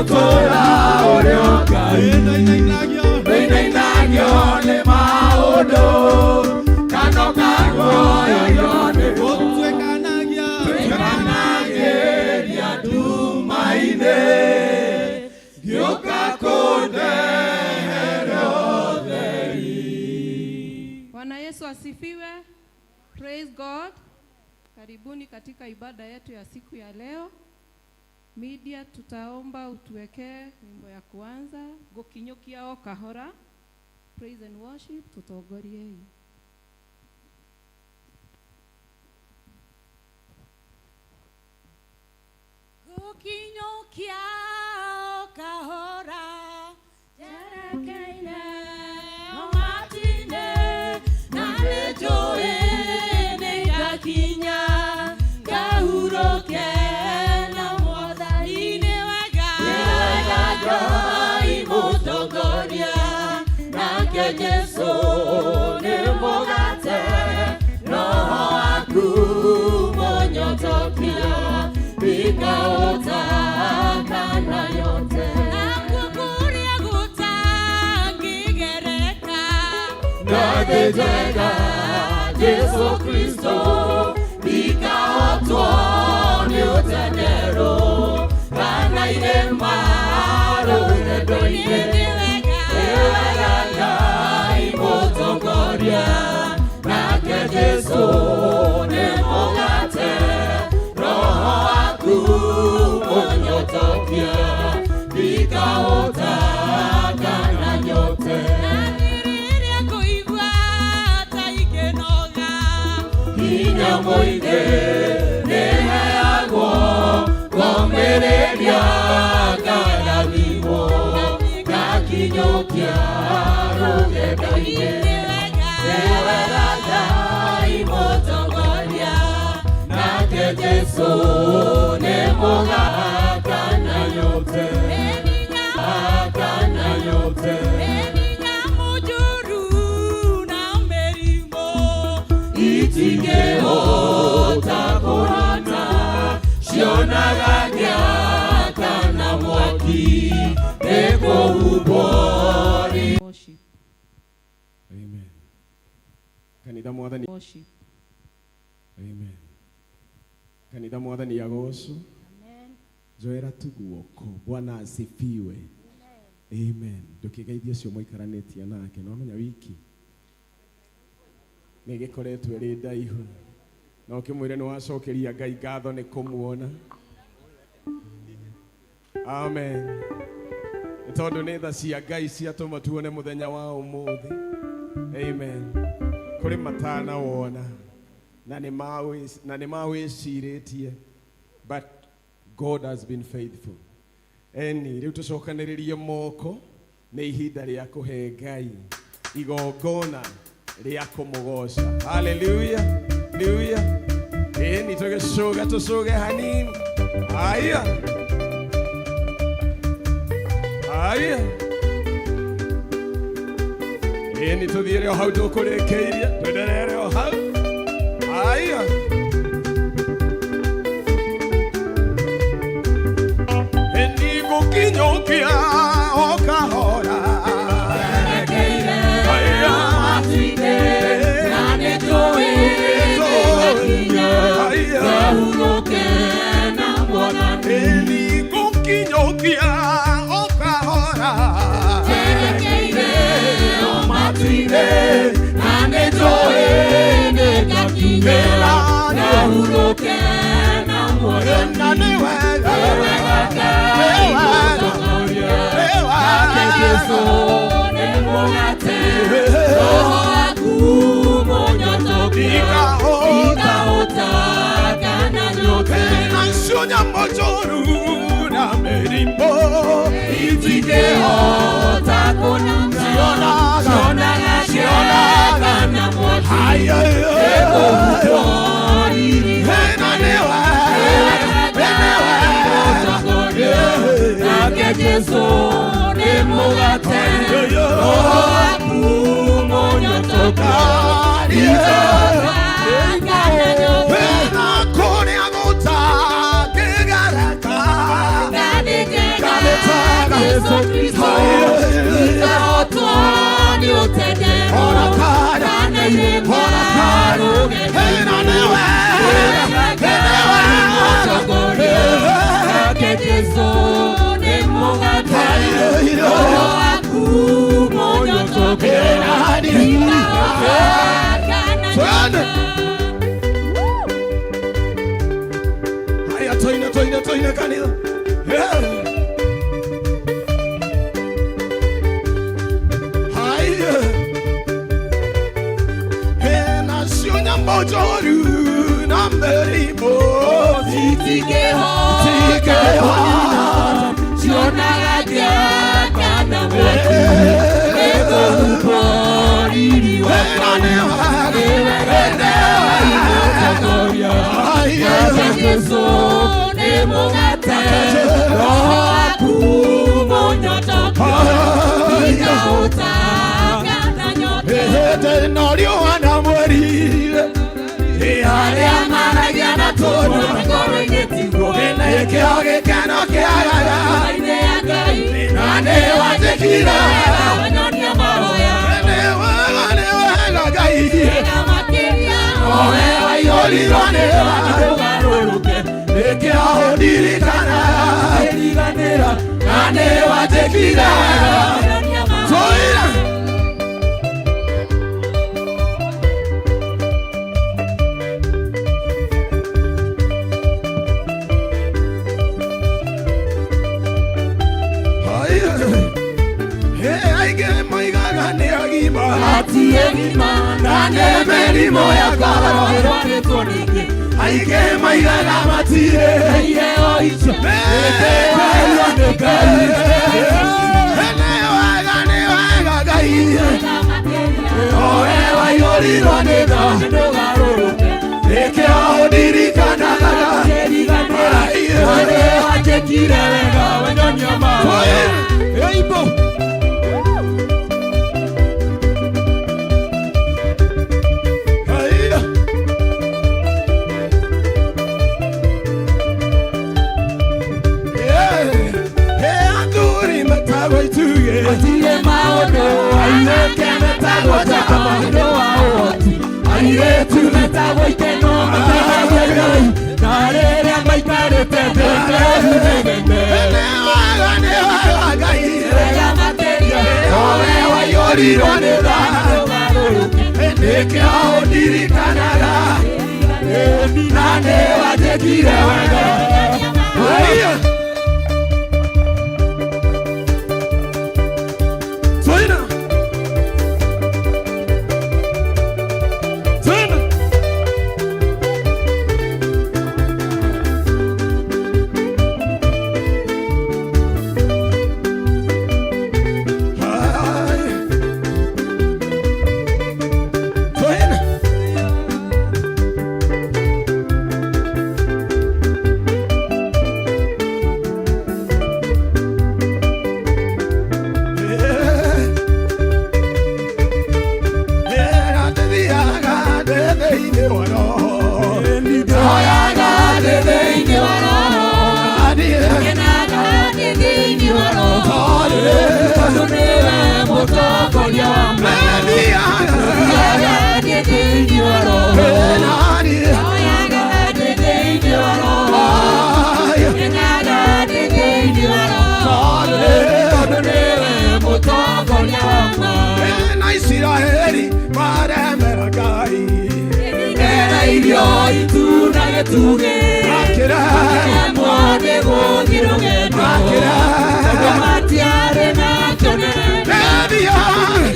Gũtũra ũrĩ o Ngai. Ndũinainagio nĩ maũndũ kana ũkaguoyohio nĩmo. Tuĩkanagĩria nduma-inĩ, ngĩũka kũndehere ũtheri. Bwana Yesu asifiwe. Praise God. Karibuni katika ibada yetu ya siku ya leo. Media, tutaomba utuwekee wimbo ya kuanza gukinyukia o kahora. Praise and worship, tutongoriei. Gukinyukia o kahora njerekeire matu-inĩ, na nĩnjũĩ nĩngakinya ngahurũke na Mwathani. Nĩ wega, nĩ wega Ngai mũtongoria, nake Jesũ nĩ mũgate, Roho waku mũnyotokia ndikaũta kana yote. Nakuo kũrĩa gũtangĩgereka, Na thĩ njega Jesu Kristo, ndikahotwo nĩ ũtenderũ kana irĩma rũgendo-inĩ. Nĩ wega, Nĩ wega Ngai mũtongoria, nake Jesu nĩ mũgate, Roho waku mũnyotokia, ndikahota kana nyote. Na rĩrĩa ngũigua ta ingĩnoga, Hinya mũingĩ nĩheagwo ngomĩrĩria ngarathimwo ngakinyũkia rũgendo-inĩ. Nĩ wega, Nĩ wega Ngai mũtongoria, nake Jesũ nĩ mũgaka na nyote, kana nyote. Nyamũ njũru na mĩrimũ Itingĩhota kũrota, cionaga ngĩakana mwaki nĩkũhumbwo. Worship. Amen. Kanitha Mwathani. Worship. Amen. Kanitha Mwathani agocwo. Njoera tu guoko. Bwana asifiwe. Amen. Ndũkĩgeithie ũcio mũikaranĩtie nake no menya wiki nĩ ĩgĩkoretwo ĩrĩ ndaihu na ũkĩmwĩre nĩ wacokeria Ngai ngatho nĩ kũmuona. Amen. Nĩ tondũ nĩ tha cia Ngai ciatũma tuone mũthenya wa ũmũthĩ. Amen. Kũrĩ matana wona na nĩ mawĩcirĩtie, but God has been faithful. Eni rĩu tũcokanĩrĩrie moko nĩ ihinda rĩa kũhe Ngai igongona rĩa kũmũgoca. Hallelujah. Hallelujah. Eni tũgĩcũga tũcũge hanini. Haya. Haya. Eni tũthiĩre o hau tũkũrĩkĩirie, twenderere o hau. Haya. Eni gũkinyũkia o kahora. Njerekeire Haya. matu-inĩ, na nĩnjũĩ nĩngakinya Haya. ngahurũke na Mwathani. Eni gũkinyũkia o kahora. Njerekeire o matu-inĩ, na nĩnjũĩ nĩngakinya ngahurũke na Mwathani. Na nĩ wega. Nĩ wega Ngai mũtongoria, nake Jesũ nĩ mũgate, Roho waku mũnyotokia, ndikahota kana nyote. Nacio nyamũ njũru na mĩrimũ Itingĩhota kũnina, cionaga kĩeha na mwaki, Haya. nĩkũhumbwo riri. Na nĩ wega. Mũtongoria, nake Jesũ nĩ mũgate, Roho waku mũnyotokia, ndikahota kana nyote. Na kũrĩa gũtangĩgereka. Nganĩtega Nyambo njoru na mĩrimũ Citingĩhota cionaga njaka na mwaki nĩngũhumbwo riri wakwa nĩwe mũtongoria nake Jesũ nĩ mũgate roho waku mũnyotokio ikahũta kana nyote na riũa na mweri arĩa maragia na tũnua ngoro-inĩ tiguo nĩkĩo gĩkeno kĩagaga Nyũmba-inĩ ya Ngai na nĩwanjĩkire wanyonia mahoya nĩ wega nĩ wega Ngai wega makĩria owe waiyũrirwo nĩ tha ndũgarũrũke nĩkĩo ũndirikanaga ĩriganĩra na nĩwanjĩkire wega wanyonia mahoya Tũira. Aingĩ moigaga nĩ agima Atiegima na nĩ mĩrimũ ya ngoro ĩrwarĩtwo ningĩ aingĩ moigaga matirĩ iheo icio nĩkĩrwo nĩ Ngai nĩ wega nĩ wega Ngai owe waiyũrirwo nĩ tha ndũgarũrũke nĩkĩo ũndirikanaga ĩriganĩra na nĩwanjĩkire wega wanyonia mahoya Eibo. Haiya. Yeah. Hey, athuri metagwo itugĩ. Matirĩ maũndũ airĩke metagwo njamba ũndũ wa ũhoti airĩtu metagwo ikeno mategagia Ngai na rĩrĩa maikarĩte thĩ mehithĩgĩte Nĩ wega, nĩ wega Ngai. wega makĩria Owe waiyũrirwo nĩ tha. ndũgarũrũke Nĩkĩo ũndirikanaga. Na nĩwanjĩkire wega. Haiya. Tũina. Tũina. Hai. Tũina. Ndoyaga ndĩ thĩinĩ wa roho ngenaga ndĩ thĩinĩ wa roho tondũ nĩwe mũtongoria wa ma Ndoyaga ndĩ thĩinĩ wa roho ndoyaga ndĩ thĩinĩ wa roho ngenaga ndĩ thĩinĩ wa roho tondũ nĩwe mũtongoria wa ma Na Isiraeli maremera Ngai Era irio ituna gĩtugĩ Makĩra Kĩremwo nĩ gũthiĩ rũgendo Makĩra Tondũ matiarĩ na kĩonereria Nethia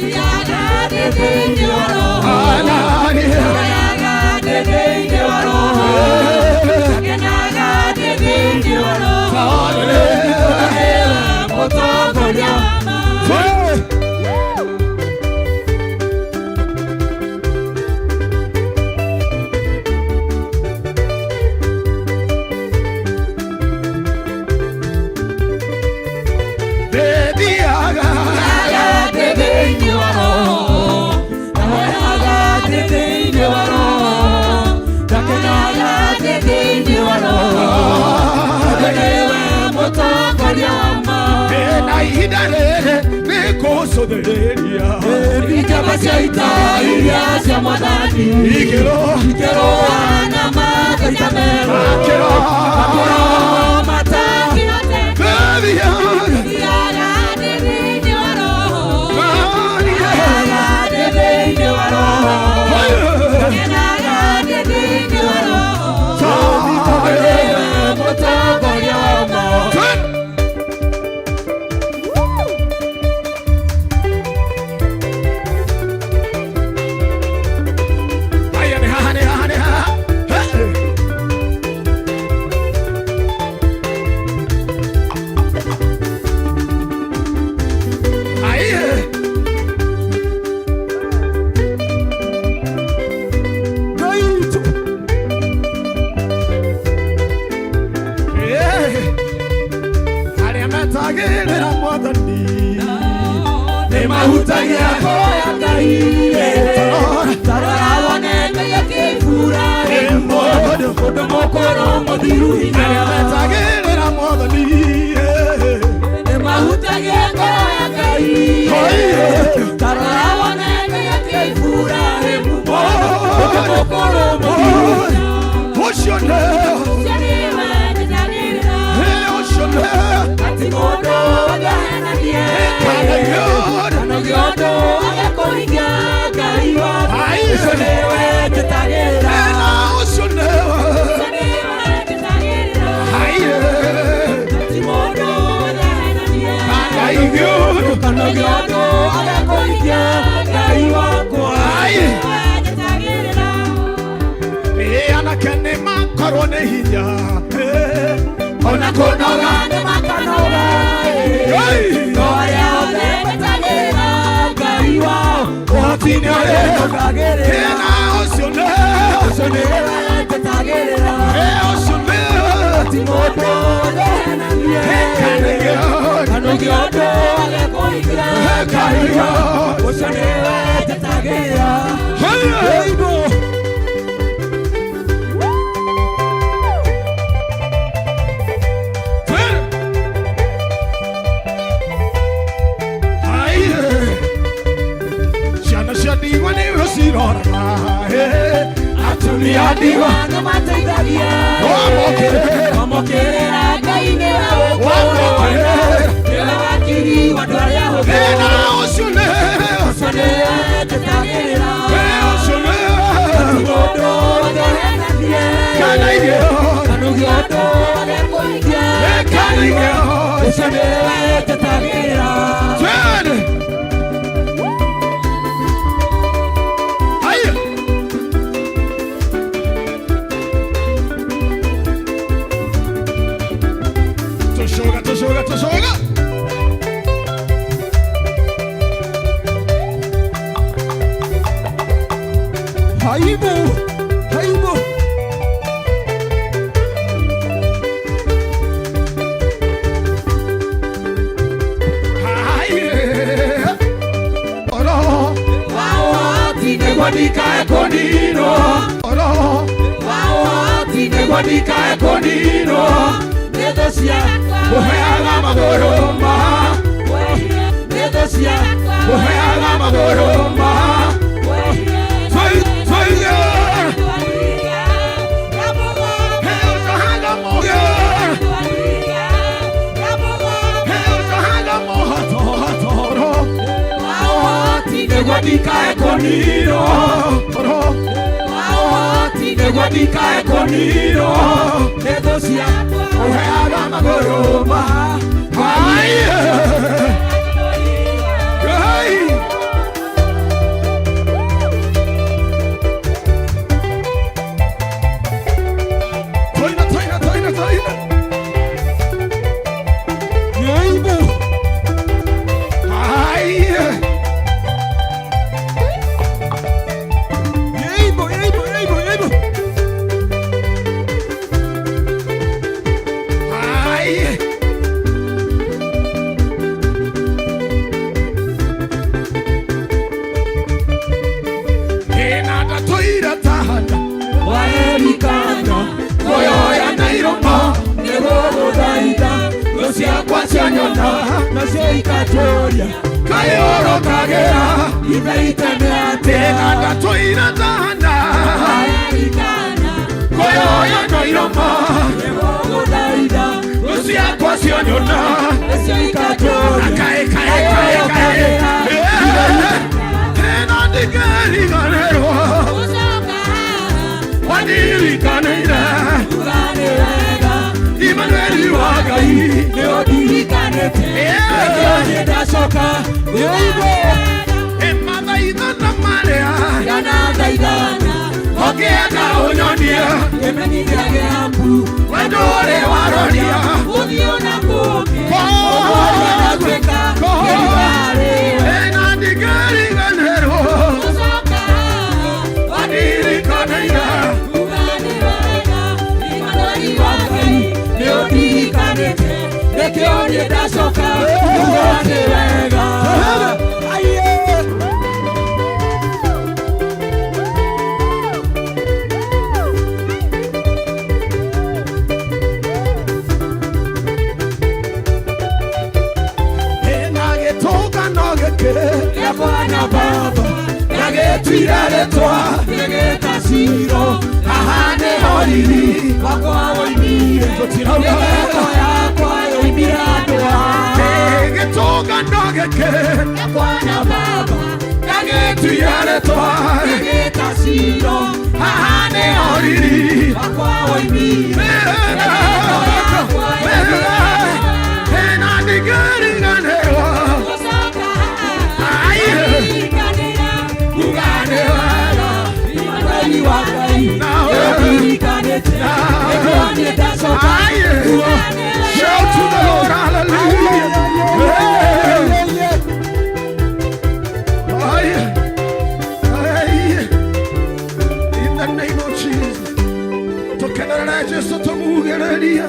Thiaga ndĩ thĩinĩ wa roho Anani Ndoyaga ndĩ thĩinĩ wa roho Ngenaga ndĩ thĩinĩ wa roho Tondũ nĩwe mũtongoria wa ma Nethia Ndoyaga ndĩ thĩinĩ wa roho Ndoyaga ndĩ thĩinĩ wa roho Ndakenaga ndĩ thĩinĩ wa roho Tondũ nĩwe mũtongoria wa ma Na ihinda rĩrĩ nĩngũcũthĩrĩria Njamba cia ita iria cia mwathani Ikĩro Ikĩrũa na matharaita merũ Makĩro Makĩro matangĩhoteka Nethia Thiaga ndĩ thĩinĩ wa roho Nani Thiaga ndĩ thĩinĩ wa roho Ngenaga ndĩ thĩinĩ wa roho Tondũ nĩwe mũtongoria wa ma Haya ni haha ni Ngai tarora wone Ngai akĩbura mũndũ mũndũ mũkũrũ mũthiru hinya Arĩa metagĩrĩra Mwathani nĩmahutagia ngoro ya Ngai tarora wone Ngai akĩbura mũndũ mũkũrũ mũthiru hinya Ũcio nĩwe Ũcio nĩwe njĩtagĩrĩra. Ũcio nĩwe Ati mũndũ angĩhenanie Kana igĩũndũ kana ũngĩ agakũhingia Ngai wakwa Ai. Ũcio nĩwe njĩtagĩrĩra Ena ũcio nĩwe Ũcio nĩwe njĩtagĩrĩra. Ati mũndũ angĩhenanie Kana igĩũndũ kana ũngĩ agakũhingia Ngai wakwa Nĩwe njĩtagĩrĩra. Anake nĩ makorwo nĩ hinya ona kũnoga Nĩ makanoga no arĩa othe metagĩrĩra Ngai wao ũhoti nĩ ũrĩ ũrĩtũkagĩrĩra Ena ũcio nĩwe Ũcio nĩwe njĩtagĩrĩra Ũcio nĩwe Ati mũndũ angĩhenanie Kana igĩũndũ kana ũngĩ ũndũ agakũhingia Ngai wao Ũcio nĩwe njĩtagĩrĩra Ĩibu Ciana cia ndigwa nĩwe ciroraga atumia a ndigwa Nĩ mateithagia Wamũkĩrĩra. Wamũkĩrĩra Ngai nĩwe Wamũkĩrĩra. Nĩwe wakiri wa andũ arĩa ahũthũ Ena ũcio nĩwe Ũcio nĩwe njĩtagĩrĩra ũcio nĩwe Mũndũ angĩhenanie Kana igĩo kana ũngĩ ũndũ agakũhingia Kana igĩo Ũcio nĩwe njĩtagĩrĩra Twende. Haya. Tushoga, tushoga, tushoga. Haibu Haibu Haya. Oro, Wao nĩguo ndikae kũninwo oro. Wao nĩguo ndikae kũninwo Nĩ thũ cia Ũheaga magũrũ ma, Nĩ thũ cia ũheaga magũrũ ma. Tũige. Hey, ũtahaga mũge. Hey, ũtahaga mũhatoro. Wao nĩguo ndikae kũninwo Oro. Wao nĩguo ndikae kũninwo Nĩ thũ cia Ũheaga magũrũ ma. Haya. Hey. Toina, toina, toina, toina. Yeibu Haya. Yeibu Yeibu Yeibu Yeibu Haya. Ena ndatũire tahanda Waerikana Kuyoya na irũma nĩgũgũthaitha thũ ciakwa cianyona nacio ikatũria kayũrũkagĩra ithe itene atĩa Ena ndatũire tahanda Waerikana Kuyoya na irũma nĩgũgũthaitha Thũ ciakwa cianyona nacio ikatũria Kae, kae, kae, kae. Ena ndingĩriganĩrwo Gũcoka Wandirikanĩire uga nĩ wega Imanueli wa Ngai nĩũndirikanĩte nĩkĩo niĩ ndacoka nĩũigwe Ĩmathaithana marĩa ndanathaithana Ũngĩenda ũnyonie kĩmenyithia gĩaku Wendo ũrĩ waroria Ũthiũ na kũngĩ ũrĩa ndatuĩka kĩrigarĩwe Ena ndingĩriganĩrwo Gũcoka Wandirikanĩire uga nĩ wega Imanueli wa Ngai nĩũndirikanĩte nĩkĩo niĩ ndacoka uga nĩ wega Aiye. rĩtwa Ndĩgĩta Shilo, haha nĩho riri wakwa woimire. Tũtirauga Mĩtheko yakwa yoimire andũ a gĩtũngano gĩkĩ yakwa na baba. Ndagĩtuia rĩtwa Ndĩgĩta Shilo, haha nĩho riri wakwa woimire. Mĩtheko yakwa yoimire andũ a na ndingĩriganĩrwo Gũcoka Ai. ndirikanĩra kuga nĩ wega Immanueli wa Ngai Nawe. nĩndirikanĩte nĩguo niĩ ndacoka Ai. kuga nĩ wega. Shout to the Lord, hallelujah. Hey. Aye. Aye. In the name of Jesus. Tukenerere Jesu tumugererie.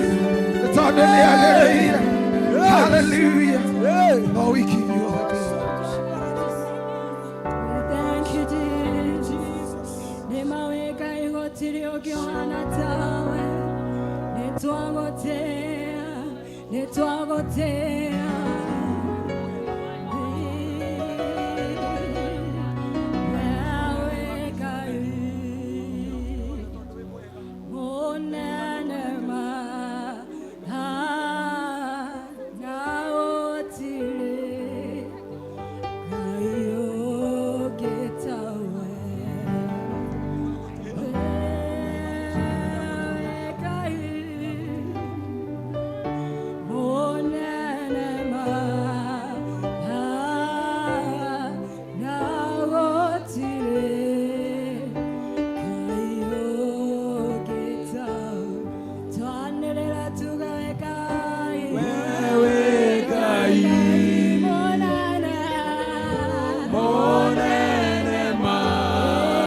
Tondũ nĩ agĩrĩire. Hallelujah. Oh, we give you all the glory. Thank you, Jesus. Nĩmawĩka igoti ũkĩhana tawe. Nĩtwagũtĩa, nĩtwagũtĩa.